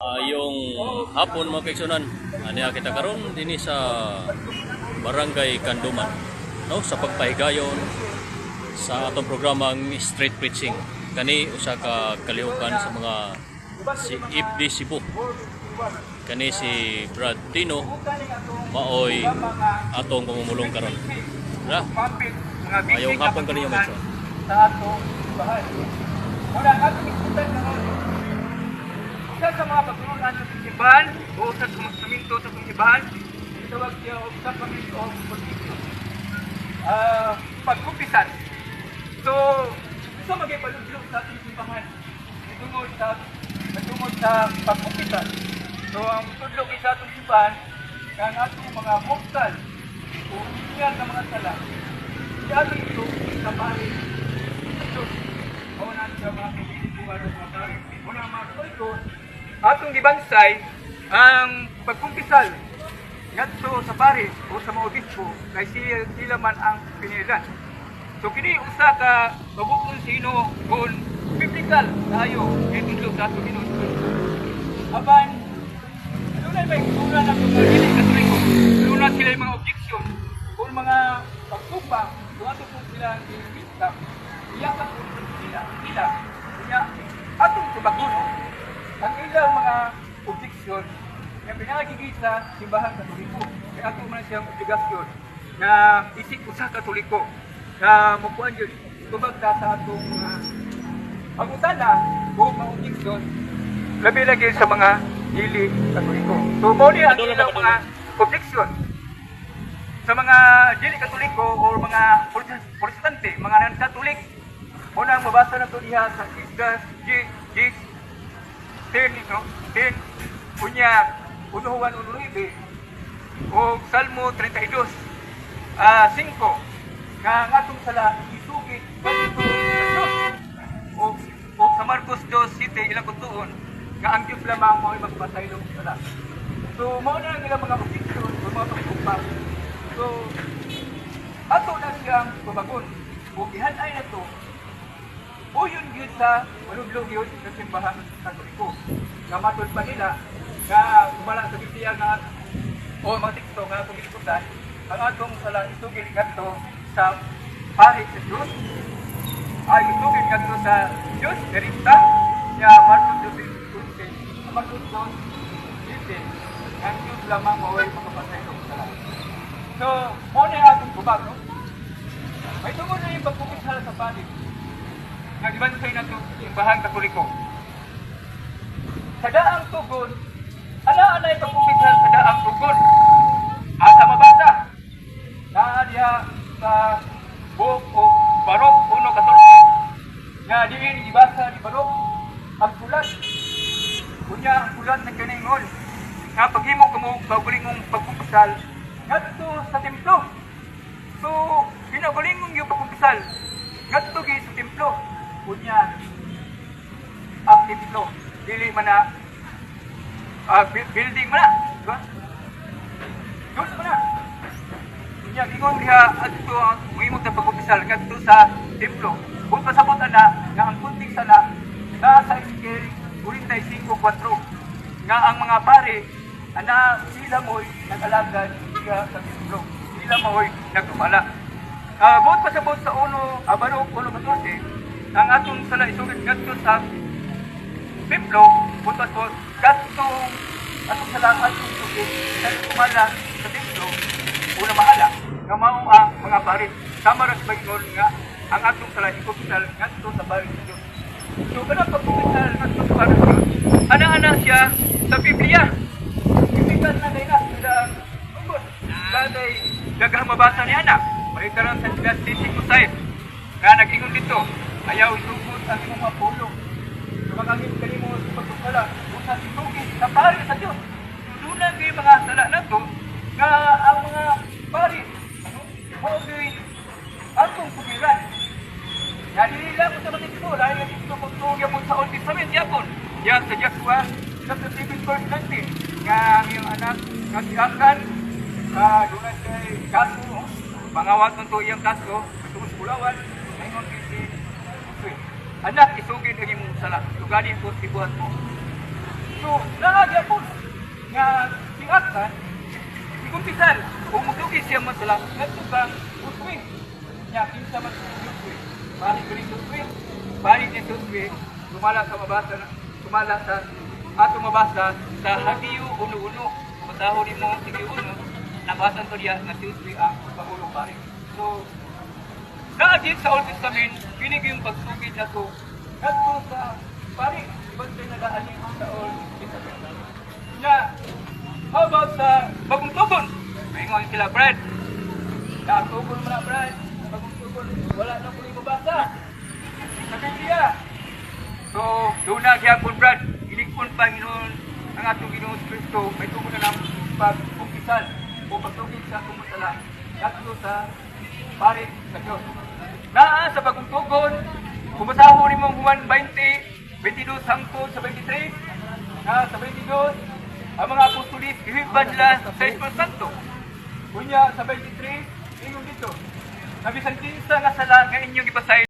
Yung hapon, mga kaigsunan, aniya kita karon dinhi sa Barangay Canduman, no, sa pagpahigayon sa atong programang Street Preaching. Kani usa ka kalihukan sa mga si FD Cebu. Kani si Brad Tino maoy atong pamumulong karon. Na? Mayong hapon kaninyo, mga igsoon. Sa atong bahay. Muna ang atong ikutan karon. Usa sa mga pagtulunan sa simbahan o sa sakraminto sa atong simbahan, gitawag siya og sacrament of confession. Pagkumpisal. So, gusto magay paludlo sa atong simbahan tungod sa pagkumpisal. So, ang tudlo kay sa atong simbahan, nga ang atong mga mortal o venial nga mga sala, iagi ito sa pari sa Diyos. Mao na siya, mga kaibigan ng mga pari. Muna, mga Katoliko, atong gibansay ang pagkumpisal ngadto sa pari o sa mga obispo kay sila man ang pinilan. So kini usa ka mabuton sino kung biblical tayo kay tudlo sa atong Ginoo Kristo. Apan adunay may kultura na mga dili Katoliko. Aduna sila mga objection kung mga pagtupa kung ato po sila i-welcome, iyakap po sila sila kanya atong tubagon, no? Ang ilang mga objection nga pinagigi sa Simbahan Katoliko kay ato man siyang obligasyon na isip usa Katoliko na mukuan yun tubag ta sa atong mga pangutana o mga objection, labi lagi sa mga dili Katoliko. So mao ni ang Padulong ilang ba, mga objection sa mga dili Katoliko or mga Protestante, mga non-Catholic. Muna ang mabasa na to diha sa Esdras G, G 10, no? 10, unya, 1 Juan 1:9, o Salmo 32, 5, nga ang atong sala isugid ngadto sa Diyos. O sa Marcos 2:7, ilang kutuon, nga ang Diyos lamang mao'y magpasaylo og sala. So, mao na ang ilang mga objection o mga pagtupa. So, ato na siyang tubagon. O gihan-ay na to, uyon gyud sa manudlo gyud sa Simbahan Katoliko. Nga matud pa nila nga sumala sa Biblia nga o mga teksto nga atong gisutan, ang atong sala isugid ngadto sa pari sa Diyos, ay isugid ngadto sa Diyos direkta niya. Marcos 2:11, Marcos 2:7, ang Diyos lamang mao'y makapasaylo sa sala. So, mao na ang atong tubag, no? May tungod na yung pagkumpisal sa pari nga gibansay na to Simbahan Katoliko. Sa Daang Tugon, ana-anay pagkumpisal sa Daang Tugon. Asa mabasa? Naa diha sa Book of Baruch 1:14. Nga diin gibasa ni Baruch ang sulat. Unya ang sulat na kaningon nga paghimo kamo kaugalingong pagkumpisal ngadto sa templo. So, pinaugalingong yung pagkumpisal ngadto gi sa templo. Unya ang templo dili man na building man na, di ba? Diyos man na. Unya ingon diha adto ang mahimo ta pagkumpisal ngadto sa templo. Kung pasabot ana nga ang context ana naa sa Ezekiel 45:4 nga ang mga pare ana sila mo'y nag-alagad diha sa templo. Sila mo'y nagdumala. Buot pasabot sa uno, Baruch 1:14, ang atong sala isugid ngadto sa templo, buot pasabot kadtong atong sala atong sugid sa tumala sa templo una maala nga mao ang mga pari. Sama ra sa pagingon nga ang atong sala ikumpisal ngadto sa pari sa Dios. So kanang pagkumpisal ngadto sa pari sa Dios, ana-ana siya sa Biblia. Biblical na kay na sa tungod. Lanay daghang mabasa ni ana. Mahita lang sa Ecclesiastes 5 nga nag-ingon dito, ayaw isugot ang imong mga pulong. Sumakangin kanimo sa pagpasala, usa isugid sa pari sa Dios. Duna gyud mga sala nato nga ang mga pari ano, mao gyud atong sugiran. Nga dili lang sa mga teksto, dahil nga dito kung tuog yapon sa Old Testament yapon. Diyan sa Joshua chapter 7 verse 19 nga ang iyong anak nga si Akan doon kay kaso, no? Pangawat to iyang kaso tungod sa bulawan, ingon kay si Josue, "Anak, isugid ang imong sala, tugani ko sibuhat mo." So, naa Nga si Akan, ikumpisal, o mutugid siya masala, ngadto kang Josue. Nya, kinsa man si Josue? Pari ko ni Josue. Pari ni Josue, sumala sa ato mabasa sa Hageo 1:1. Kung basahon nimo Hageo 1, nabasa to diya nga si Josue ang pangulong pari. So, naagit sa Old Testament, kini yung pagsugid na to ngadto sa pari, ibang nagaali sa Old Testament. Na, how about sa Bagong Tugon? Maingon sila, "Brad. Natugon mo na, Brad. Bagong Tugon, wala na ko mabasa sa Biblia." So, doon na gyapon, Brad. Ilikon Panginoon ang atong Ginoong Kristo. May tugon na lang pag-umpisal o pagtugid sa atong masala ngadto sa pari sa Diyos. Naa sa Bagong Tugon, kung basahon nimo Juan 20, 22 hangtod sa 23, na sa 22, ang mga apostolis gihiban nila sa Espiritu Santo. Kunya sa 23, ingon dito, na bisan kinsa nga sala nga inyong gipasaylo